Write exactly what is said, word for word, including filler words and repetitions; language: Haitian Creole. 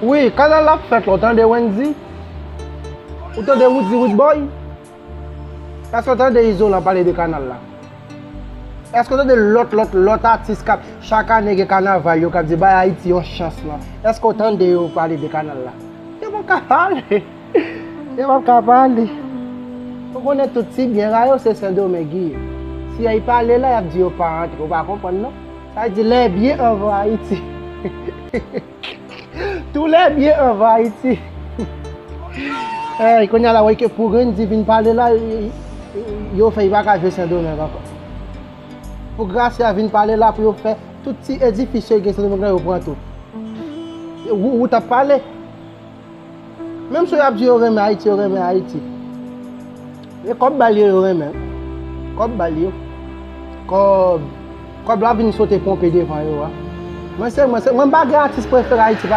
Wi, kanal la ap fèt la, ou tande Wendy? Ou tande Woody Woodboy? Èske w tande Izolan pale de kanal la? Èske w tande lòt, lòt, lòt atis k ap, chak ane gen kanaval yo k ap di bay Ayiti yon chans lan? Èske w tande yo pale de kanal la? Yo p ap ka pale. Yo p ap ka pale. Ou konnen tout ti byen la yo se Sendomeng li ye. Si y pale la, y ap di yo pa antre. Ou pa konprann non. Sa vle di les biens envahissent Ayiti. Tous les biens envahissent Ayiti. Ey, kounye a la, wè ke pou Wendy vin pale la, y- y- yo fè y pa ka jwe Sendomeng ankò. Pou Gracia vin pale la, pou yo fè tout ti edifis yo gen Sendomeng la, yo pran tou. Ou, ou t ap pale. Menm si y ap di yo renmen Ayiti, yo renmen Ayiti. E kòb bal yo, yo renmen. Kòb bal yo. Kòb, kòb la vin sote ponpe devan yo a. Mwen se, mwen se, mwen pa gen atis prefere Ayiti.